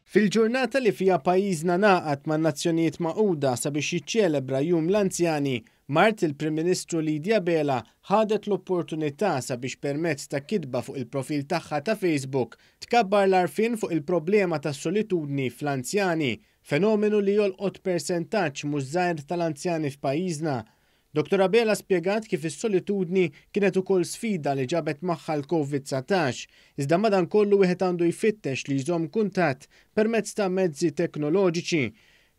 Fil-ġurnata li fiha pajjiżna ngħaqad man-Nazzjonijiet Magħquda sabiex jiċċelebra Jum l-Anzjani, mart il-Prim Ministru Lydia Abela ħadet l-opportunità sabiex permezz ta' kitba fuq il-profil tagħha ta' Facebook tkabbar l-għarfien fuq il-problema tas-solitudni fl-anzjani, fenomenu li jolqot persentaġġ mhux żgħir tal-anzjani f'pajjiżna. Dottor Abela spjegat kif is-solitudni kienet ukoll sfida li ġabet magħha l-Covid 19, iżda madankollu wieħed għandu jfittex li jżomm kuntatt permezz ta' mezzi teknoloġiċi.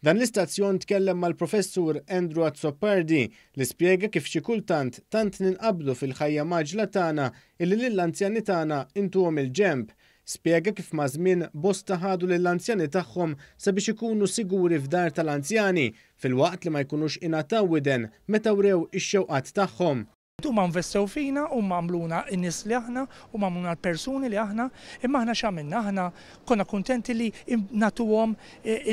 Dan l-istazzjon tkellem mal-Professur Andrew Azzopardi li spjega kif xi kultant tant ninqabdu fil-ħajja mgħaġġla tagħna illi lill-anzjani tagħna intuhom il-ġenb. Spjega kif maż-żmien bosta ħadu lill-anzjani tagħhom sabiex ikunu siguri f'dar tal-anzjani filwaqt li ma jkunux ingħataw widen meta wrew ix-xewqat tagħhom. Huma investew fina, huma għamluna n-nies li aħna, huma għamluna l-persuni li aħna, imma aħna x'għamilna? Aħna konna kuntenti li nagħtuhom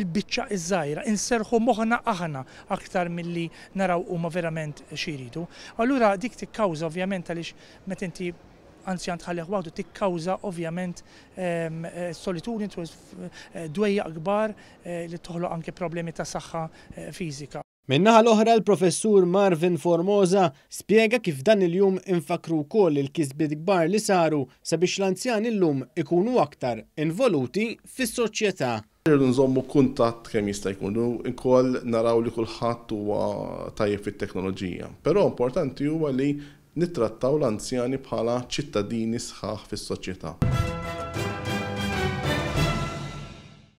il-biċċa ż-żgħira, inserrħu moħħna aħna aktar milli naraw huma verament xi jridu. Allura dik tikkawża ovvjament għaliex meta inti anzjan tħallih waħdu tikkawża ovvjament solitudni, dwejjaq kbar li toħloq anke problemi ta' saħħa fiżika. Min-naħa l-oħra l-Professur Marvin Formosa spjega kif dan il-jum infakkru wkoll il-kisbiet kbar li saru sabiex l-anzjani llum ikunu aktar involuti fis-soċjetà. Irridu nżommu kuntatt kemm jista' jkun u wkoll naraw li kulħadd huwa tajjeb fit-teknoloġija. Però importanti huwa li nittrattaw l-anzjani bħala ċittadini sħaħ fis-soċjetà.